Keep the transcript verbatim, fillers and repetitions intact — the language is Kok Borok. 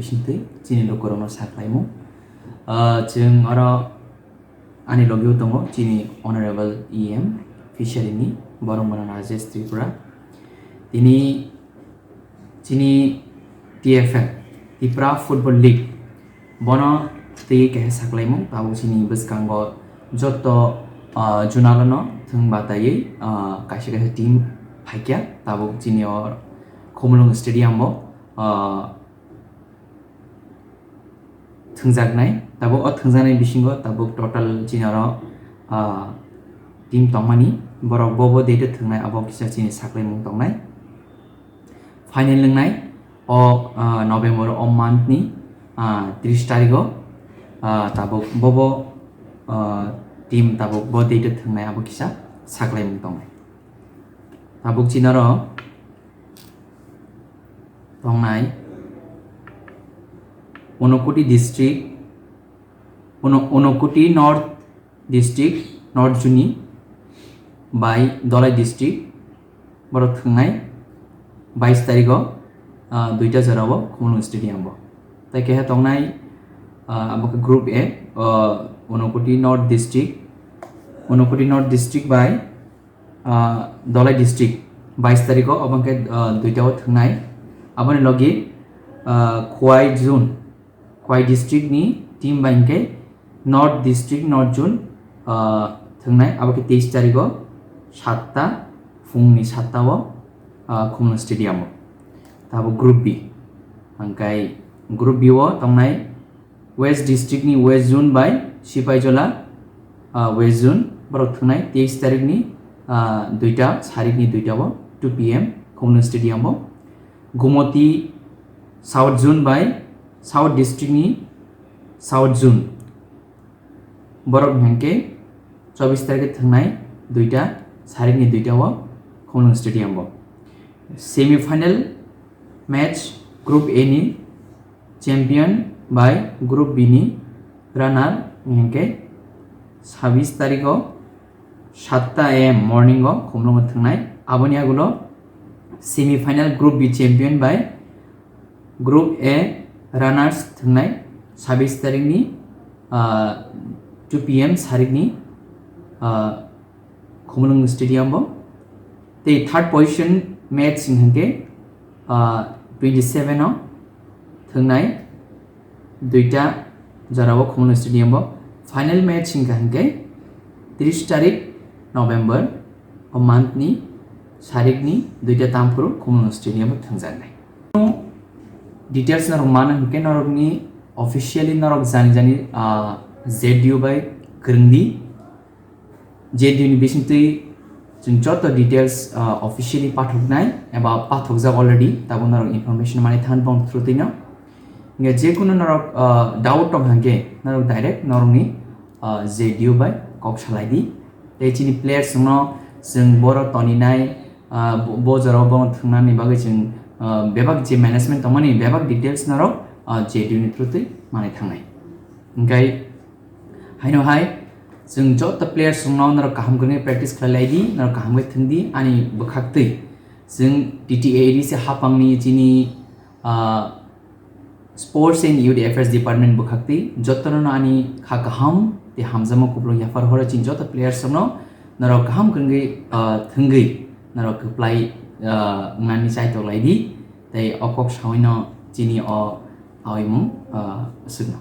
Sintwi chini lukurokno saklaimung. Ah, chwng oro ani logio tongo chini Honorable E M Fishery ni, borok mano Rajesh Tripura. Tini chini T F L, Tipra Football League, bono twi kaisa saklaimung. Tabuk chini bwskango joto, ah, zonal no thwng bataiwi, ah, kaisa kaisa team phaikya. Tabuk chini o Khumulwng Stadium o, ah, thwngjaknai. Tabuk o thwngjaknai bisingo tabuk total chini oro, ah, team tongmani, borok bo bo date o thwngnai, abo kisa chini saklaimung tongnai. Final wngnai o, ah, November o month ni, ah, tris tarikh o, ah, tabuk bo bo, ah, team tabuk bo date o thwngnai, abo kisa saklaimung tongnai. Tabuk chini oro tongnai Unakoti district, Uno-, Unakoti North District, North Zone ni bai Dhalai District, borok thwngnai bais tarikh o, ah, duita jora o Khumulwng Stadium o. Tai keha tongnai, ah, abo khe Group A, ah, Unakoti North District, Unakoti North District bai, ah, Dhalai District, bais tarikh o, obo hwnkhe, ah, duita o thwngnai. Aboni logi, ah, Khowai Zone, Khowai District ni team bai hwnkhe North District, North Zone, ah, thwngnai, abo khe teis tarikh o satta, phungni satta o, ah, Khumulwng Stadium o. Tabuk Group B, hwnkhe Group B o tongnai West District ni West Zone bai Sipaijola, ah, West Zone, borok thwngnai teis tarikh ni, ah, duita, sarik ni duita o, two P M, Khumulwng Stadium o. Gumoti South Zone bai South District ni South Zone, borok hwnkhe chobis tarikh thwngnai duita, sarik ni duita o Khumulwng Stadium o. Semi final match Group A ni champion bai Group B ni runner hwnkhe sabis tarikh o satta A M morning o Khumulwng o thwngnai. Aboni agulo semi final Group B champion bai Group A runners thwngnai sabis tarikh ni, ah, two P M sarik ni, ah, Khumulwng Stadium o. Tei third position match hwnkhe, ah, twenty seven o thwngnai duita jora o Khumulwng Stadium o. Final match hwnkha hwnkhe tris tarikh November o month ni sarik ni duita tamphuru Khumulwng Stadium o thwngjaknai. Details norok mano hwnkhe norokni officially norok jani jani, ah, Z D U bai kwrwngdi. Z D U ni bisingtwi chwng joto details, ah, officially pathoknai eba pathokjak already, tabuk norok information manwi thang bong through twi no. Hwnkhe jekunu norok, ah, doubt tong hwnkhe norok direct norokni, ah, Z D U bai kok salai di. Tei chini players no chwng boro toninai, ah, bo, bo jorao bono thwngnani bagwi chwng, ah, bebak je management tongmani bebak details norok, ah, Z D U ni through twi manwi thangnai. Hwnkhe haino hai chwng joto players rokno norok kaham kwrwngwi practice khlai lai di, norok kaham khe thwng di ani bwkhak twi. Chwng T T A A D C hapangni chini, ah, Sports and Youth Affairs Department bwkhak twi jotono ani kha kaham tei hamjakma kupulung yaphar horo chini joto players rokno norok kaham kwrwngwi, ah, thwngwi norok kwplai, ah, wngnani chaitok lai di tei o kok saui no chini o aoimung, ah, swkno.